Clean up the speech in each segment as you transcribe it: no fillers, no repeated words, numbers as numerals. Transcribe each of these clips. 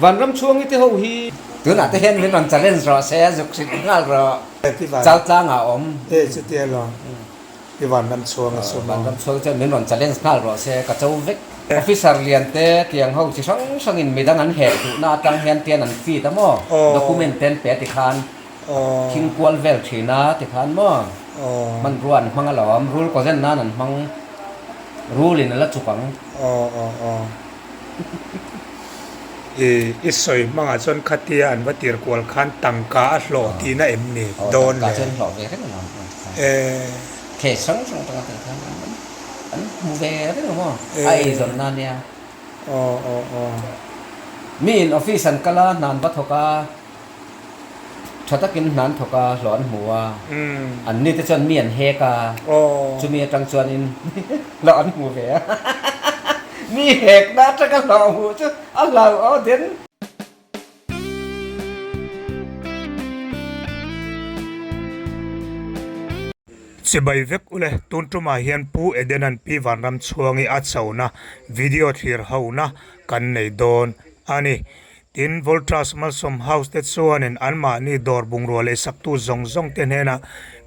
Vanramchhuangi te ho hi. Tunah te hian min rawn challenge rawh se, zuk hrilh nghal rawh. Chaltlangah a awm. E chutia lo, i Vanramchhuanga chu maw? Vanramchhuangi chuan min rawn challenge nghal rawh se, ka cho vek. Officer lian te tiang ho chi hrang hrangin midang an hek duhna atang hian tian an feed a maw? Document te an pe a tikhan thing kual vel thin a tikhan maw? Hmanrua an hmang alawm, rul kawzen nan an hmang, rul in a la chuk ang. I i sawi hmangah chuan khatia an va tir kual khan tangka a hlawh tihna em ni dawn le? Tangka chu an hlawh ve reng alawm. E. Case hrang hrang atanga tel khan an hmu ve reng a maw? A eizawn na nia. Aw aw aw. Mi in office an kal a, hna an va thawk a. Tha takin hna an thawk a, hlawh an hmu a, an nite chuan mi an hek a, chumi atang chuanin hlawh an hmu ve a, mi hekna atanga hlawh hmuh chu a hlau aw den. Chibai vek ule, tun tumah hian Pu Edenan Pi Vanramchhuangi a chona video thlir hona kan nei dawn a ni. Tin, Voltas Malsawm House te chuanin anmahni dawr bungrua leh saktu zawng zawng te hnenah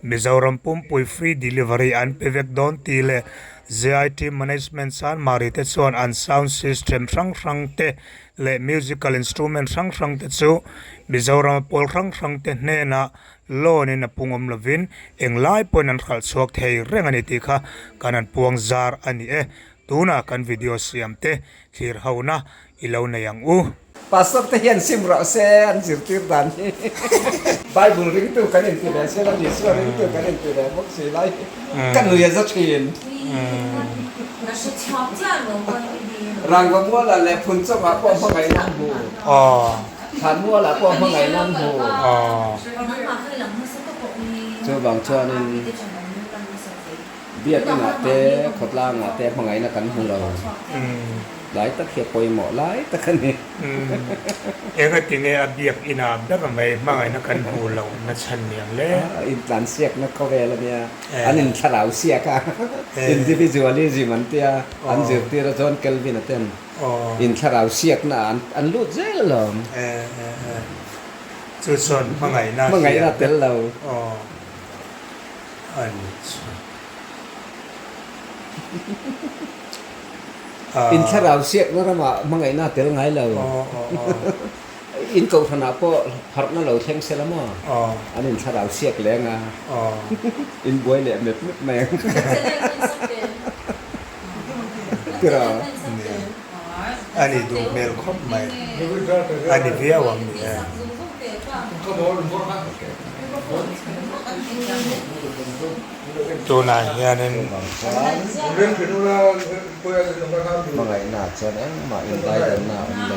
Mizoram pumpui free delivery an pe vek dawn tih leh JIT Management Sanmari te chuan an sound system hrang hrang te leh musical instrument hrang hrang te chu Mizorama pawl hrang hrang te hnenah loan in a pungawm lovin englai pawhin an hralh chhuak thei reng a ni tih kha kan han puang zar a ni e. Tunah kan video siam te thlir hona I lo nei ang u. Pastor te hian sim rawh se an zirtir dan hi. Bible ringtu kan inti ve sela Isua ringtu kan inti ve bawk si lai hi ka nui a za thin. Rangva mualah leh Phunchawngah pawh hmangaihna an hmu. Thlanmualah pawh hmangaihna an hmu. Chuvang chuanin. Biakinah te, khawtlangah te hmangaihna kan hmu lo. Lai tak hi a pawimawh lai tak a ni. Engati nge a biakinah ber mai hmangaihna kan hmuh loh na chhan niang le? Intlansiakna khawvel a nia. An inthlarau siak a, individualism an tia, an zirtir a John Calvin-a ten inthlarau siakna ah an lut zel alawm. Chu chuan hmangaihna Hmangaihna tel lo. A ni chu. In thlarau siakna ramah hmangaihna a tel ngai lo. In kohhranah pawh harhna lo thleng se la maw? An in thlarau siak leng a, in buai leh mep mep mai ang. Tiraw? A ni duh hmel khawp mai. A ni viau ang ni e. Tunah hianin. Hmangaihna chuan engmah indaidanna a awm lo.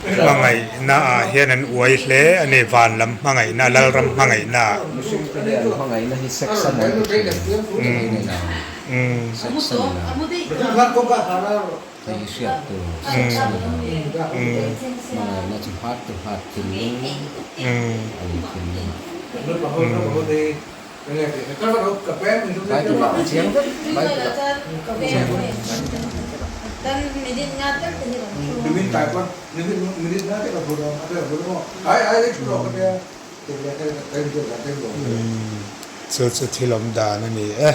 Hmangaihna ah hian an uai hle a ni, van lam hmangaihna, Lalram hmangaihna ah. Mihring te hian hmangaihna hi sex a mawi ti thin, hei ni lo, sex a ni lo. Hei hi hriat tur sex a ni lo. Hmangaihna chu heart to heart thinlung a ni thinlung. Bible ah a chiang vek Bible ah a chiang vek. Chu chu thil awm dan a ni e.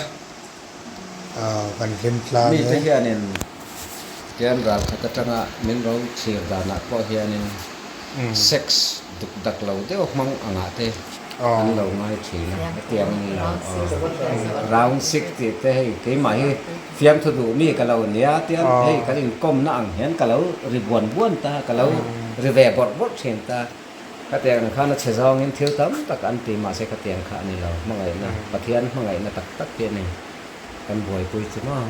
Kan hlim tlang e. Mite hianin tian ral khat atanga min ro thlir danah pawh hianin sex duk dak lo deuh hmang angah te an lo ngai thin a, hetiang a ni lo. Round six tih te hei keimah hi fiamthu duh mi ka lo nia tian hei kan inkawmna ang hian ka lo ri buan buan ta, ka lo ri ve bawrh bawrh thin ta. Khatiang ang khan a chhe zawngin thil tam tak an ti mahse khatiang kha a ni lo. Hmangaihna, Pathian hmangaihna tak tak hi a ni. Kan buaipui chu maw?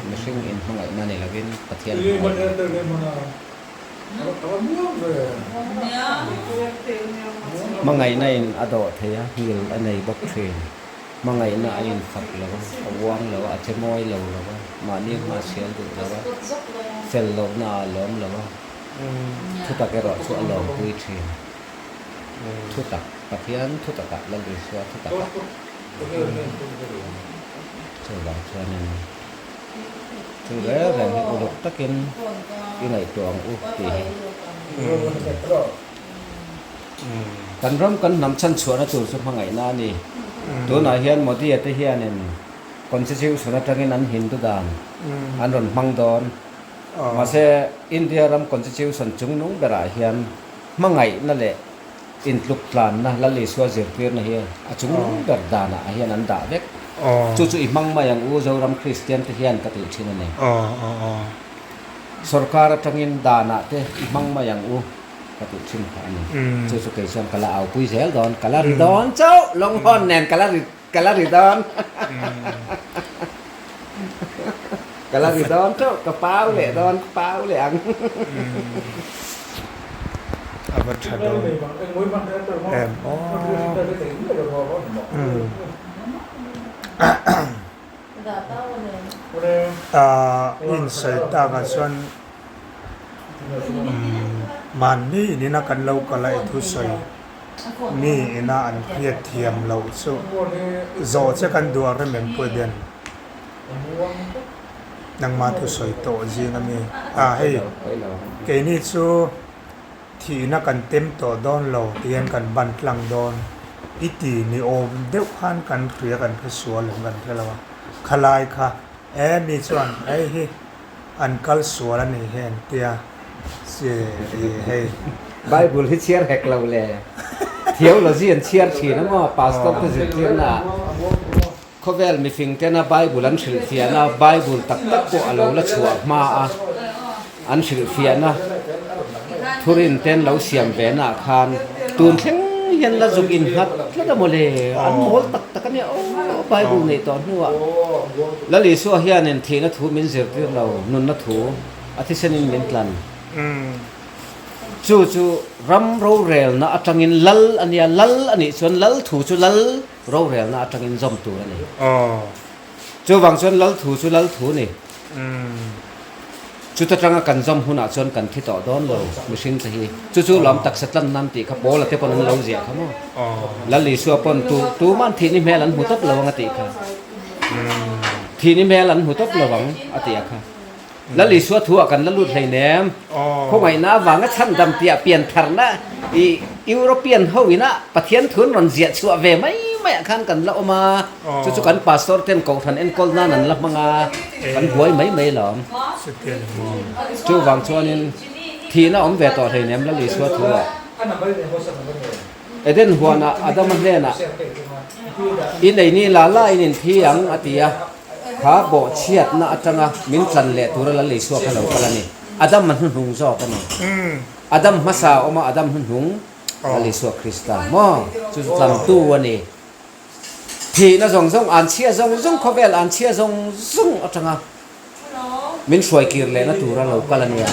Mihring in hmangaihna ni lovin Pathian hmangaihna. Hmangaihna in a dawh thei a, ngil a nei bawk thin. Hmangaihna a infak lo a, a uang lo a, a che mawi lo lo a, mahni hma sial duh lo a, fel lohna ah a lawm lo a. Thutak erawh chu a lawmpui thin. Thutak, Pathian thutakah Lal Isua thutakah. Chuvang chuanin. Thil reng reng hi uluk takin i ngaihtuah ang u tih hi. Kan ram kan hnam chhanchhuahna tur chu hmangaihna a ni. Tunah hian Modi-a te hianin Constitution atangin an Hindu dan an rawn hmang dawn. Mahse, India ram Constitution chungnung berah hian hmangaihna leh intluk tlanna Lal Isua zirtirna hi a chungnung ber danah hian an dah vek. Chu chu i hmang mai ang u Zoram Kristian te hian ka tih thin a ni. Sorkar atangin danah te i hmang mai ang u ka tih thin kha a ni. Chu chu kei chuan ka la aupui zel dawn, ka la ri dawn chauh, lawnghawn nen ka la ri Ka la ri dawn. Ka la ri dawn teuh, ka pau leh dawn, ka pau leh ang. A va tha dawn em aw. Insawi takah chuan mahni inina kan lo kal a i thusawi. Mi ina an hriat thiam loh chu zawh che kan duh a rem em pawh den nangmah thusawi tawh zing a mi a hei keini chu thihna kan tem tawh dawn lo ti hian kan ban tlang dawn i ti ni awm deuh khan kan hria kan hre sual em kan hre lo a khalai kha e mi chuan hei hi An kal sual a nih hian tia chi hei. Bible hi chhiar hek lo le. Theology an chhiar thin a maw pastor te zirtirna ah. Khawvel mifing tena Bible an hrilhfiahna Bible tak tak pawh a lo la chhuah hma a an hrilhfiahna thurin ten lo siam ve na ah khan tun thleng hian la zuk in nghat tlat a maw le an mawl tak tak a nia aw Bible neih tawh hnuah. Lal Isua hianin thihna thu min zirtir lo, nunna thu a thisenin min tlan. Chu chu ram rorelna atangin lal a nia, lal a nih chuan lal thu chu lal rorelna atangin zawm tur a ni. Chuvang chuan lal thu chu lal thu ni. Chuta tanga kan zawm hunah chuan kan thi tawh dawn lo mihring te hi. Chu chu lawm taksa tlan nan tih kha Paula te pawn an lo ziah kha maw. Lal Isua pawn tu tuman thihni hmel an hmu tawp lo ang a tih kha. Thihni hmel an hmu tawp lo ang a tih a kha. Lal Isua thu ah kan la lut hleinem. Khawngaihna avanga chhandam tih ah piantharna i European ho ina Pathian thu an rawn ziah chhuah ve mai mai ah khan kan la awm a. Chu chu kan pastor ten kohhran enkawl nan an la hmang a, kan buai mai mai lawm. Chuvang chuanin thihna awm ve tawh hleinem Lal Isua thu ah. Eden huanah Adama hnenah I nei ni la la in inthi ang a ti a, kha bawhchhiatna atanga min tlan leh tura Lal Isua kha lo kal a ni. Adam a hnuhnung zawk a ni. Adam hmasa a awm a, Adam hnuhnung Lal Isua Krista maw? Chu chu tlantu a ni. Thihna zawng zawng, an chhia zawng zawng, khawvel an chhia zawng zawng atanga min hruai kir lehna tura lo kal a nia.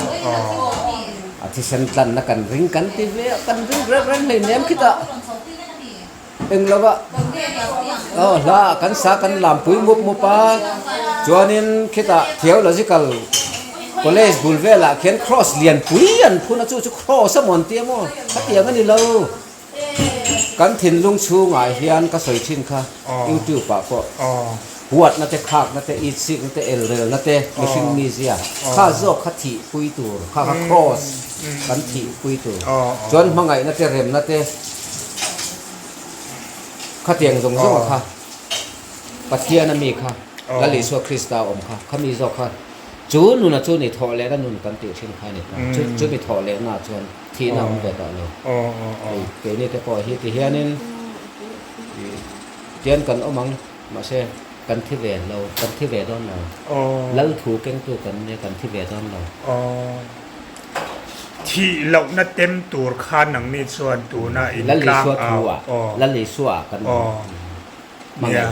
A thisen tlanna kan ring kan ti ve a, kan ring reng reng hleinem khitah eng lova aw hla ah kan sa kan lampui mup mup a, chuanin khitah theological college bul velah khian cross lianpui an phun a, chu chu cross a mawn tia maw khatiang a ni lo. Kan thinlung chhungah hian ka sawi thin kha YouTube ah pawh huatna te khakna te itsikna te elrelna te mihring mizia kha zawk kha thihpui tur kha kha cross kan thihpui tur chuan hmangaihna te remna te khatiang zawng zawng a kha Pathian a mi kha Lal Isua Krista a awm kha khami zawk kha chu nuna chu ni thawh lehna nun kan tih thin kha a ni ta chu chumi thawh lehna chuan Thihna awm ve tawh lo. Hei keini te pawh hi ti hianin tian kan awm ang mahse kan thi ve lo, kan thi ve dawn lo. Lal thu kengtu kan nia kan thi ve dawn lo. Thih lohna tem tur khan nangni chuan tuna in tlang au. Lal Isua thu ah, Lal Isua ah kan awm. Nia,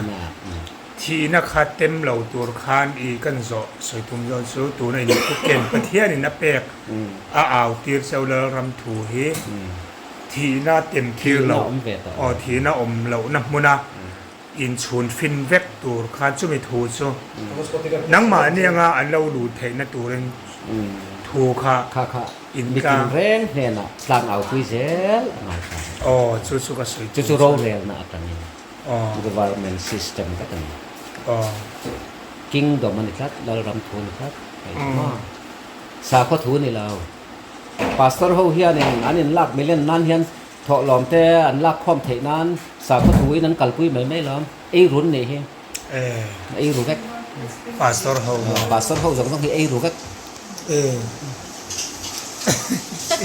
thihna kha tem lo tur khan i kan zawh sawi tum zawh chu tuna in thu ken Pathianin a pek a au tir cheu Lalram thu hi thihna tem tir lo aw thihna awm lohna hmuna inchhun fin vek tur khan chumi thu chu nangmahni anga an lo luh theihna turin thu kha In Mi tinreng hnenah tlang aupui zel a ngai ta. Aw, chu chu ka sawi Chu chu rorelna atangin government system vek a ni. Aw. Kingdom a ni tlat, Lalram thu a ni tlat hei chu maw. Sakhaw thu ni lo. Pastor ho hianin an inlak milen nan hian thawhlawm te an lak khawm theih nan sakhaw thuin an kalpui mai mai lawm. Ei run nih hi. Ei ru vek. Pastor ho maw? Pastor ho zawng zawng hi ei ru vek.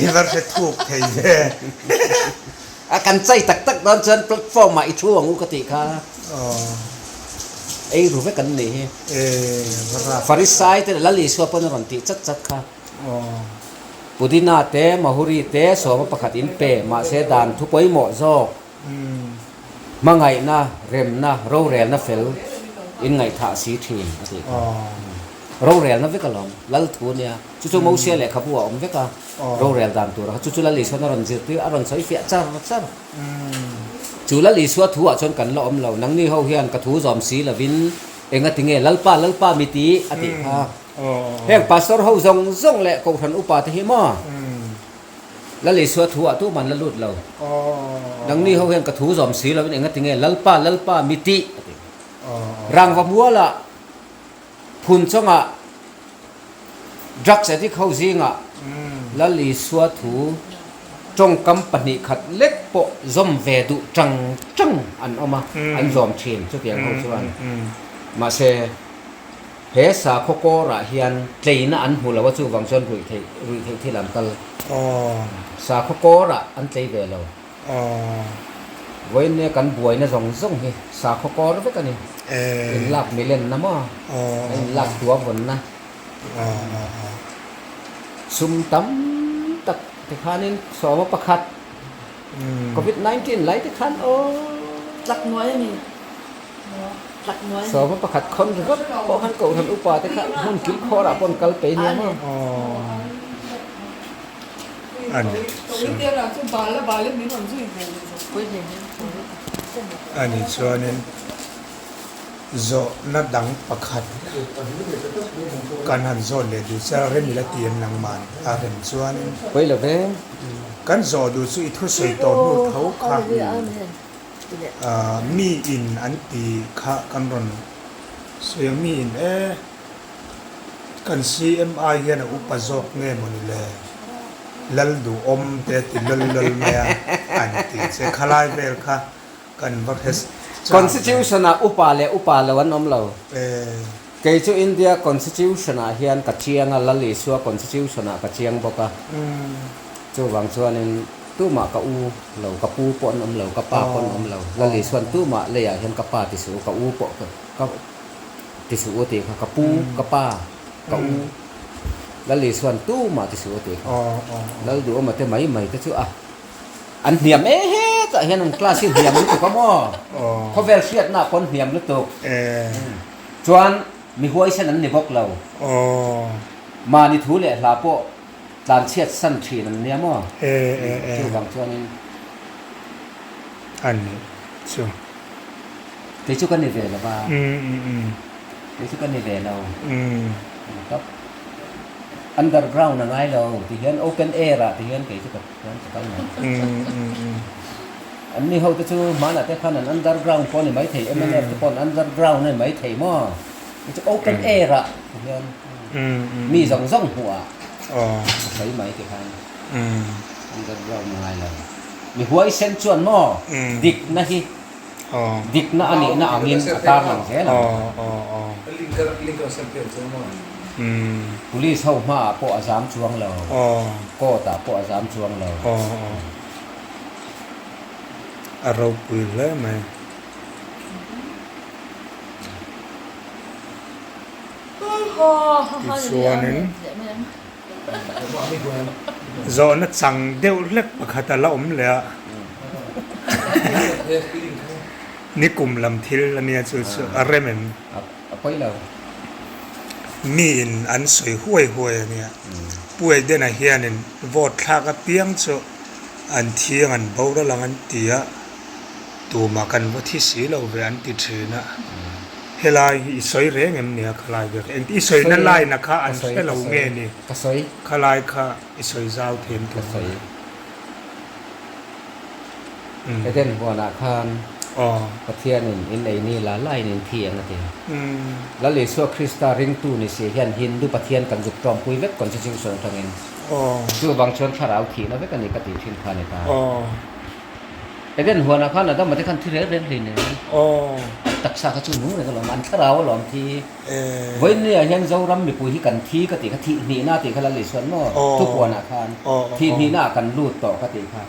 I va hre thuk thei ve. A kan chai tak tak dawn chuan platform ah i thu ang u ka tih kha. Ei ru vek an nih hi. Farisai te leh Lal Isua pawn a rawn tih chat chat kha. Pudina te, Mahuri te sawma pakhat in pe mahse dan thu pawimawh zawk. Hmangaihna, remna, rorelna fel in ngaihthah si thin a tih kha. Rorelna vek alawm, Lal thu a nia. Chu chu Mosia lehkhabu a awm vek a, rorel dan tur a kha. Chu chu Lal Isuan a rawn zirtir, a rawn sawi fiah char char. Chu Lal Isua thu ah chuan kan la awm lo. Nangni ho hian ka thu zawm si lovin enga tinge Lalpa, Lalpa mi ti a tih kha. Heng pastor ho zawng zawng leh kohhran upa te hi maw? Lal Isua thu ah tuman la lut lo. Nangni ho hian ka thu zawm si lovin enga tinge Lalpa, Lalpa mi tih a ti. Rangva mualah phun chawngah drugs addict ho zingah Lal Isua thu tawngkam 2 khat lek pawh zawm ve duh tang tang an awm a, an zawm thin chutiang ho chuan. Mahse. He sakhaw kawrah hian tleina an hmu lo a, chuvang chuan ruih theih ruih theih thil an kal. Sakhaw kawrah an tlei ve lo. Vawiin nia kan buaina zawng zawng hi sakhaw kawr vek a ni. Inlak milenna maw? A inlak tua vawnna. Sum tam tak tikhanin sawma pakhat Covid 19 lai tikhan aw. Tlak nuai a ni. Sawma pakhat khawn ringawt pawh khan kohhran upa te kha hmun kil khawrah pawh an kal pei nia maw? Ani chuanin zawhna dang pakhat kan han zawt leh duh che a, rem ila ti em nangman a rem chuanin Pawi lo ve. Kan zawh duh chu i thusawi tawh hnu tho kha. Mi in an ti kha kan rawn sawi a, mi in e kan CM ai hian a upa zawk nge mawni le, lal duhawm te a ti lawl lawl mai a an ti che, khalai vel kha kan va hre chang ve. Constitution ah upa leh upa lo an awm lo. Kei chu India Constitution ah hian ka chiang a, Lal Isua Constitution ah ka chiang bawk a, chuvang chuanin Tumah ka u lo, ka pu pawh an awm lo, ka pa pawh an awm lo. Lali chuan tumah leiah hian ka pa ti suh u, ka u pawh ka ti suh u tih kha, ka pu, ka pa, ka u. Lali chuan tumah ti suh u tih kha. Lalduhawma te mai mai te chu a an hniam e hetah hian an class hi hniam lutuk a maw? Khawvel hriatna pawh an hniam lutuk. Chuan mi huaisen an ni bawk lo. Mahni thu leh hla pawh Tlanchhiat san thin an nia maw? Chuvang chuanin. A ni chu. Kei chu ka ni ve lo va. Kei chu ka ni ve lo. Tawp. Underground a ngai lo ti hian open air ah ti hian kei chu ka chuan ka kal mai. An ni ho te chu hmanah te khan an underground pawh a ni maithei, mnf te pawh an underground a ni maithei maw? Kei chu open air ah ti hian. Mi zawng zawng hmuh ah a sawi mai ti khan underground a ngai lo. Mi huaisen chuan maw dikna hi dikna a nihna angin a tarlang zel ang. Police ho hmaah pawh a zam chuang lo, court ah pawh a zam chuang lo. A ropui hle mai. Tichuanin zawhna chang deuh hlek pakhat a la awm leh a, nikum lam thil a nia chu chu a rem em? Miin an sawi huai huai a nia, Pu Edena hianin vote thlak apiang chu an thiang an boral ang an ti a. Tumah kan va thi si lo ve an ti thin a, helai hi i sawi reng em nia khalai ber eng i sawina line a kha an hre lo nge ni khalai kha i sawi zau thiam tur a. Eden huanah khan. Pathianin in ei ni la laiin in thi ang a ti. Lal Isua Krista ringtu ni si hian Hindu Pathian kan zuk tawmpui vek constitution atangin. Chuvang chuan thlarau thihna vek a ni ka tih thin kha a ni ta. Eden huanah khan Adama te khan thi rel reng hlei nen an taksa kha chu nung reng alawm, an thlarau alawm thi. Vawiinniah hian Zoram mipui hi kan thi ka tih kha, thih hnihna tih kha Lal Isuan maw thupuanah khan thih hnihnaah kan lut tawh ka tih kha.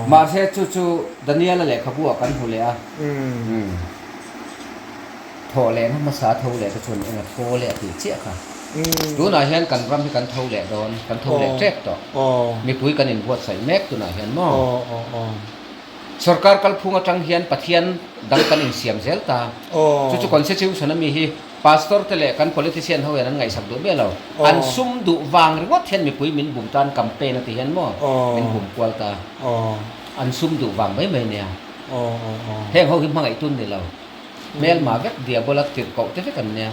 Mahse chu chu Daniela lehkhabu ah kan hmu leh a, thawh lehna hmasa tho leh te chuan enga thaw leh a tih chiah kha. Tunah hian kan ram hi kan tho leh dawn, kan tho leh tep tawh. Mipui kan inbuatsaih mek tunah hian maw? Sorkar kalphung atang hian Pathian dang kan insiam zel ta. Chu chu Constitution a mi hi Pastor te leh kan politician ho hian an ngaihsak duh miah lo. An sum duh vang ringawt hian mipui min bum tan campaign a ti hian maw min bum kual ta. An sum duh vang mai mai nia. Heng ho hi hmangaih tun ni lo. Hmelma vek diabola tirhkoh te vek an nia.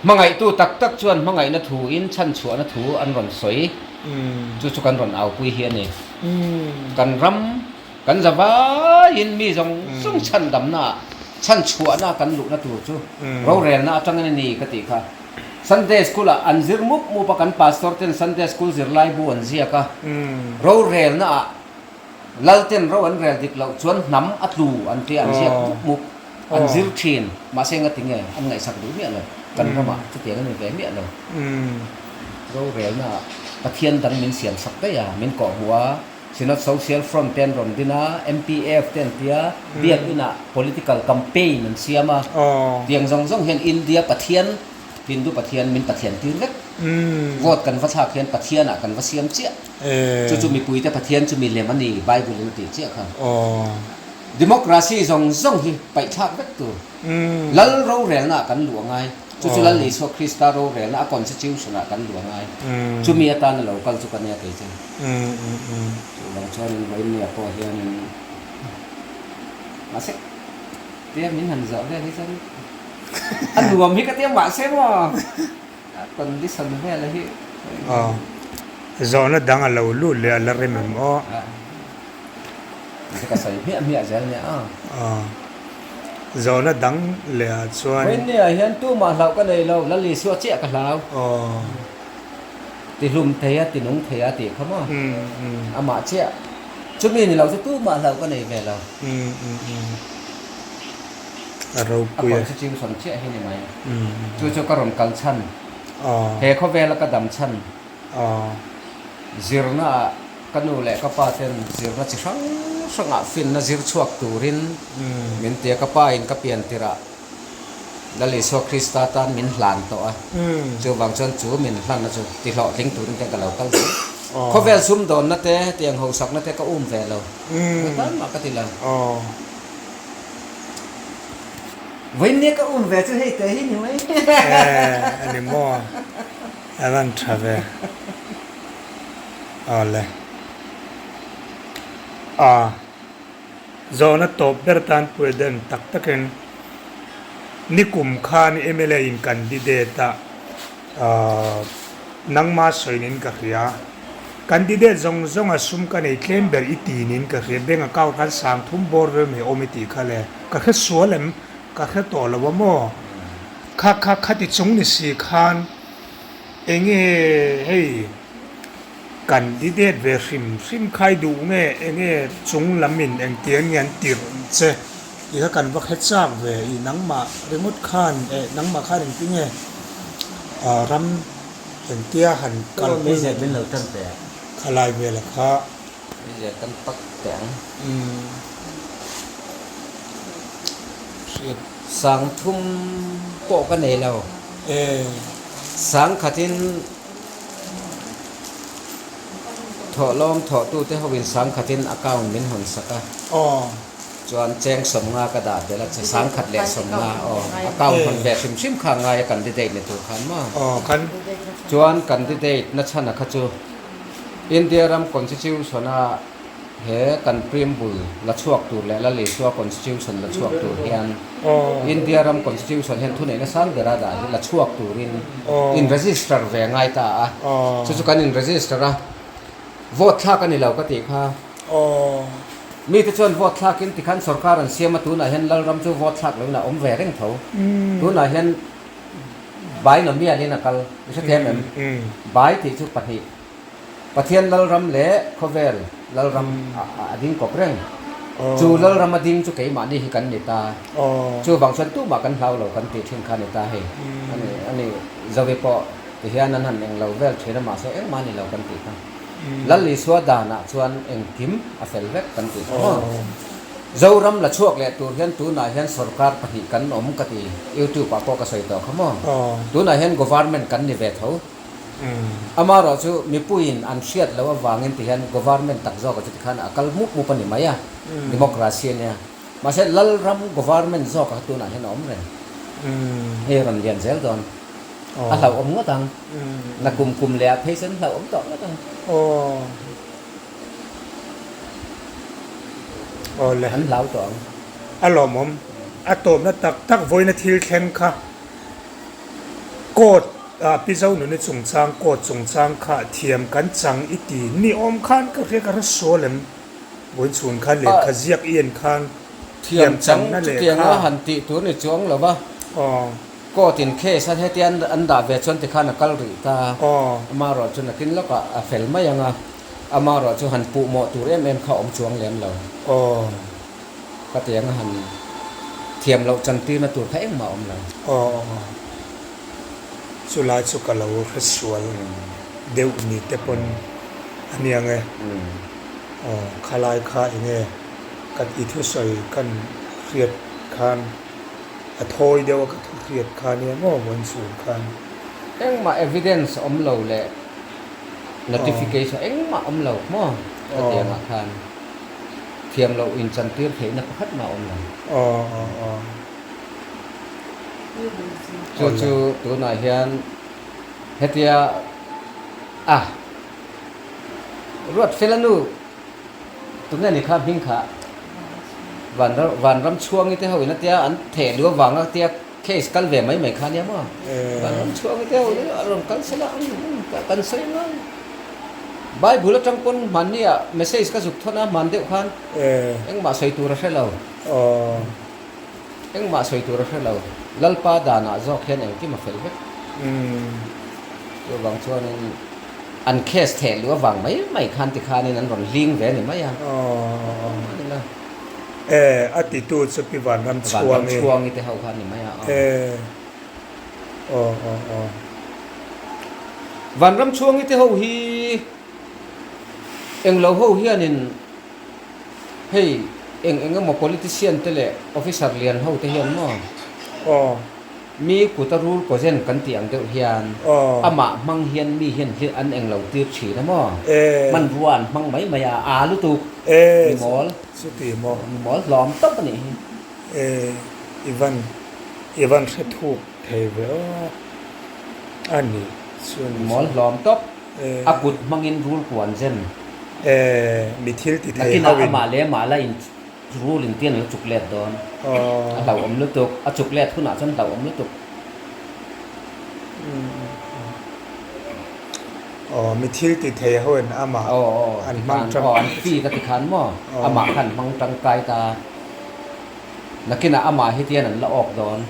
Hmangaihtu tak tak chuan hmangaihna thu in chhanchhuahna thu an rawn sawi. Chu chu kan rawn aupui hi a ni. Kan ram kan za vaiin mi zawng zawng chhandamna ah chhanchhuahna kan luhna tur chu rorelna atangin a ni ka tih kha. Sunday school ah an zir mup mup a, kan pastor ten Sunday school zirlai bu an ziak a, rorelna ah Lalten ro an rel dik loh chuan hnam a tlu an tia an ziak mup mup, an zir thin, mahse nga tinge an ngaihsak duh miah lo, kan ramah chutiang a ni ve miah lo. Rorelna ah Pathian dang min siam sak daih a, min kawhhmuh a, Synod Social Front te an rawn din a, MPF te an tia, Biakinn ah political campaign an siam a, tiang zawng zawng hian India Pathian, Hindu Pathian min Pathian tir vek. Vote kan va thlak hian Pathian ah kan va siam chiah. Chu chu mipuite Pathian chu milem a ni, Bible in a tih chiah kha. Democracy zawng zawng hi paihthlak vek tur. Lal rorelna ah kan luh a ngai. Chu chu Lal Isua Krista rorelna a constitution ah kan luh a ngai. Chumi atana lo kal chu ka nia kei chu. Chuvang chuanin vawiinnia pawh hianin mahse tia min han zawh vel hi chuan a nuam hi ka tia mahse maw. A condition vel hi. Aw. Zawhna dang a lo lut leh a la rem em aw. Ka sawi hmiah hmiah zel nia a. Aw. Zawhna dang leh ah chuan. Vawiinni ah hian tumah hlauh ka nei lo, Lal Isua chiah ka hlau. Aw. Ti hlum thei a, ti nung thei a tih kha maw. Amah chiah. Chumi ni lo chu tumah hlauh ka nei ve lo. A ropui a. A constitution chiah hi ni mai. Chu chu ka rawn kal chhan. He khawvela ka dam chhan. Zirna ah ka nu leh ka pa ten zirna chi hrang hrangah finna zir chhuak turin min ti a. Ka pa in ka pian tirh ah Lal Isua Krista tan min hlan tawh a. Chuvang chuan chu min hlanna chu ti hlawhtling turin ten ka lo kal zel. Khawvel sumdawnna te, tiang hausakna te ka um ve lo. Engatan mah ka ti lo. Vawiinnia ka um ve chu hei te hi ni mai. Eh, a ni maw? A van tha ve. Awle. A zawhna tawp ber tan President tak takin nikum khan mla in candidate a nangma sawiin ka hria. Candidate zawng zawnga sum ka nei tlem ber i ti niin ka hria, bank account khan sang thum bawr vel mai awm i tih kha le, ka hre sual em? Ka hre tawh lo a maw? Kha kha khati chung ni si khan enge hei candidate ve hrim hrim kha i duh nge enge chung lam in engtiang nge an tirh che tih kha kan va hre chak ve i nangmah ringawt khan eh nangmah khan engtinge ram Engtia han kalpui Meizial min lo tan teh. Khalai vela kha. Meizial kan pak teh ang. Hriat. Sang thum pawh ka nei lo. Sang khatin thawhlawm thawhtute hoin sang khatin account min hawn sak a. Chuan cheng sawmnga ka dah belh a che, sangkhat leh sawmnga aw, account hawn ve hrim hrim kha ngai a candidate ni tur khan maw? Aw kan. Chuan candidate na chhan a kha chu India ram constitution a he kan preamble la chhuak tur leh Lal Isua constitution la chhuak tur hian India ram constitution hian thuneihna sang bera dah hi la chhuak turin in register ve ngai ta a, chu chu kan in register a, vote thlak a ni lo ka tih kha. Aw. Mite chuan vote thlakin tikhan sorkar an siam a, tunah hian Lalram chu vote thlak loin a awm ve reng tho. Tunah hian binomial in a kal, i hrethiam em? Bai tih chu pahnih, Pathian Lalram leh khawvel Lalram a ding kawp reng. Chu Lalram a ding chu keimahni hi kan ni ta. Chuvang chuan tumah kan hlau lo kan tih thin kha a ni ta hei. A ni, Zovi pawh tihian an han englo vel thin a, mahse engmah a ni lo kan tih kha. Lal Isua danah chuan engkim a fel vek kan tih kha maw? Zoram la chhuak leh tur hian tunah hian sorkar pahnih kan awm ka ti, YouTube ah pawh ka sawi tawh kha maw? Tunah hian government kan ni ve tho. Amaherawh chu mipuiin an hriat loh avangin ti hian government tak zawkah chu tikhan a kal mup mup a ni mai a, democracy a nia. Mahse Lalram government zawkah kha tunah hian a awm reng. Hei a rawn lian zel dawn. A hlauhawm ngawt ang. Na kum kum leh ah phei chuan hlauhawm tawh ngawt ang. Awle. An hlau tawh ang. A lawmawm. A tawpna tak tak vawiina thil thleng kha court ah Pi Zonuni chungchang court chungchang kha thiam kan chang i ti ni awm khan ka hria ka hre sual em? Vawiin chhun khan lehkha ziak i en khan thiam channa lehkha. Thiam chang chutianga han tih tur ni chuang lo va. Court in case a hetia an dah ve chuan tikhan a kal rih ta. Amaherawh chu nakin lawkah a fel mai ang a, amaherawh chu han puh mawh tur em em kha a awm chuang lem lo. Khatianga han thiam loh chantirna tur kha engmah a awm lo. Chulai chu ka lo hre sual deuh ni te pawn a niang e. Khalai kha enge ka i thusawi kan hriat khan. A thawi deuh a ka thu hriat kha nia maw vawn chhun khan. Engmah evidence awm lo leh notification engmah awm lo maw khatiangah khan thiam loh inchantir theihna pakhat mah awm lo. Chu chu tunah hian hetia a Ruatfela nu Tunge ni kha hming kha Vanram Chhuangi te ho in a tia an theh luh avanga tia case kal ve mai mai kha nia maw? Vanram Chhuangi te ho in a rawn kal sela kan sawi ngai. Bible atang pawn hmanni ah message ka zuk thawn a hman deuh khan engmah sawi tur a hre lo. Engmah sawi tur a hre lo. Lalpa danah zawk hian engkim a fel vek. Chuvang chuanin an case theh luh avang mai mai khan tikhanin an rawn hling ve a ni mai a. A ni lo. E, a titu chu Pi Vanram Chhuangi. Vanram Chhuangi te ho kha a ni mai a. E, aw aw aw. Vanram Chhuangi te ho hi englo ho hianin Hei eng eng emaw politician te leh officer lian ho te hian maw mi kut a rul kaw zen kan tih ang deuh hian amah hmang hian mi hian hlir an eng lo tir thin a maw hmanrua an hmang mai mai a aa lutuk mi mawl mi mawl hlawm tawp a nih hi. I van i van hre thuk thei ve aw a nih chu mi mawl hlawm tawp. A kut hmangin rul kuan zen. Mi thil ti thei ho in. Nakinah amah leh amah la in rul in tian a lo chuk let dawn. A hlauhawm lutuk. A chuk let hunah chuan hlauhawm lutuk. Aw, mi thil ti thei ho in amah an hmang tang. Aw, an feed a ti khan maw? Amah khan hmang tangkai ta. Nakinah amah hi tian an la awk dawn.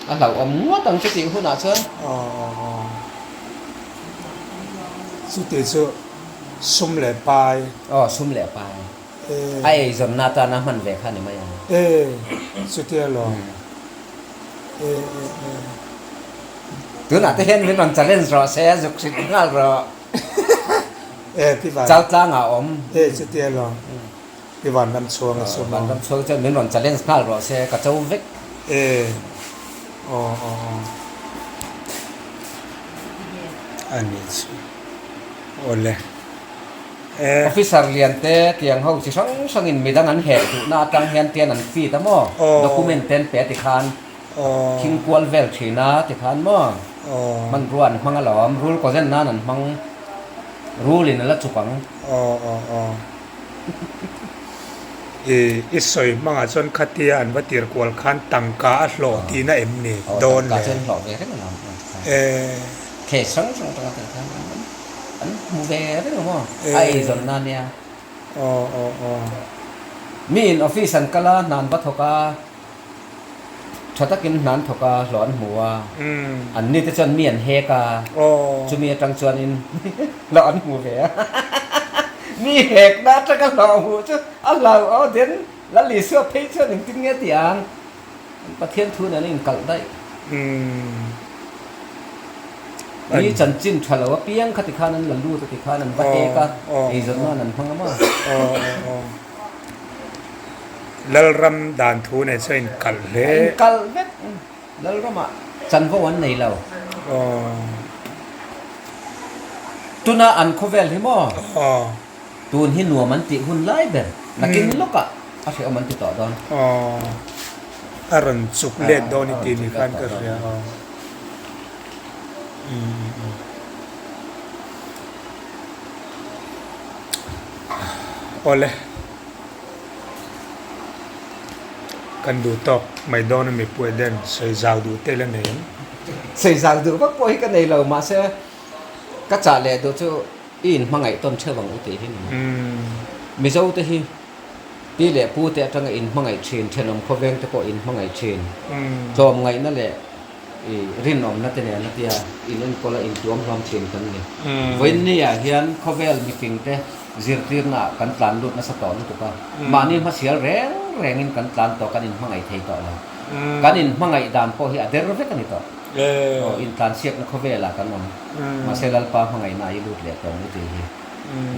A hlauhawm ngawt ang chutih hunah chuan. Chuti chu sum leh pai. Aw, sum leh pai. A eizawnna atana hman ve kha a ni mai ang. E, chutia lawm. E, e, e. Tunah te hian min rawn challenge rawh se, zuk hrilh nghal rawh. E, pi van. Chaltlangah a awm. E, chutia lawm. I Vanram chhuang a sum a. Vanram chhuang chuan min rawn challenge nghal rawh se, ka cho vek. E, aw aw aw. A ni chu. Awle. E. Officer lian te tiang ho chi hrang hrangin midang an heh duhna atang hian tian an feed a maw? Document te an pe ti khan thing kual vel thin a ti khan maw? Hmanrua an hmang alawm, rul kawzen nan an hmang, rul in a la chuk ang. Aw aw aw. I i sawi hmangah chuan khatia an va tir kual khan tangka a hlawh tihna em ni dawn le? Tangka chu an hlawh ve reng alawm. Case hrang hrang atanga tel khan an hmu ve reng a maw? A eizawnna ania. Aw aw aw. Mi in office an kal a, hna an va thawk a, tha takin hna an thawk a, hlawh an hmu a, an ni te chuan mi an hek a, chumi atang chuanin hlawh an hmu ve a. Mi hekna atanga hlawh hmuh chu a hlau aw den Lal Isua phei chuan engtin nge tih ang? Pathian thu nen a inkalh daih. Mi chanchin tha lo apiang kha tikhan an la lut a tikhan an va hek a, eizawn nan an hmang a maw? Lalram dan thu nen chuan a inkalh hle. A inkalh vek. Lalramah chanvo an nei lo. Tuna an khawvel hi maw? Tun hi nuam an tih hun lai ber, nakin lawkah a hrehawm an ti tawh dawn. Aw, a rawn chuk let dawn i tih ni khan ka hria a. Awle, kan duh tawk mai dawn a mipui den sawi zau duh te la nei ang. Sawi zau duh vak pawh hi ka nei lo, mahse ka chah leh duh chu I inhmangaih tawn theuh ang u tih hi ni. Mizo te hi pi leh pu te atanga inhmangaih thin, thenawm khawveng te pawh inhmangaih thin, tlawmngaihna leh i rinawmna te nen a tia in enkawl a intuam hlawm thin kan ni. Vawiinni ah hian khawvel mifing te zirtirna ah kan tlan lut nasa tawh lutuk a, mahni hmasial reng rengin kan tlan tawh, kan inhmangaih thei tawh lo. Kan inhmangaih dan pawh hi a der vek a ni tawh. Aw, intlansiakna khawvelah kan awm. Mahse Lalpa hmangaihna a i lut leh tawng u tih hi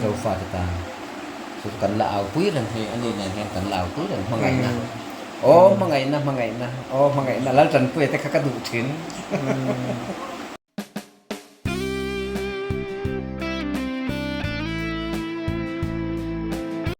Zofate tan chu kan la aupui reng hei a ni nen hian kan la aupui reng hmangaihna. Aw hmangaihna hmangaihna aw hmangaihna Laltanpuia te kha ka duh thin.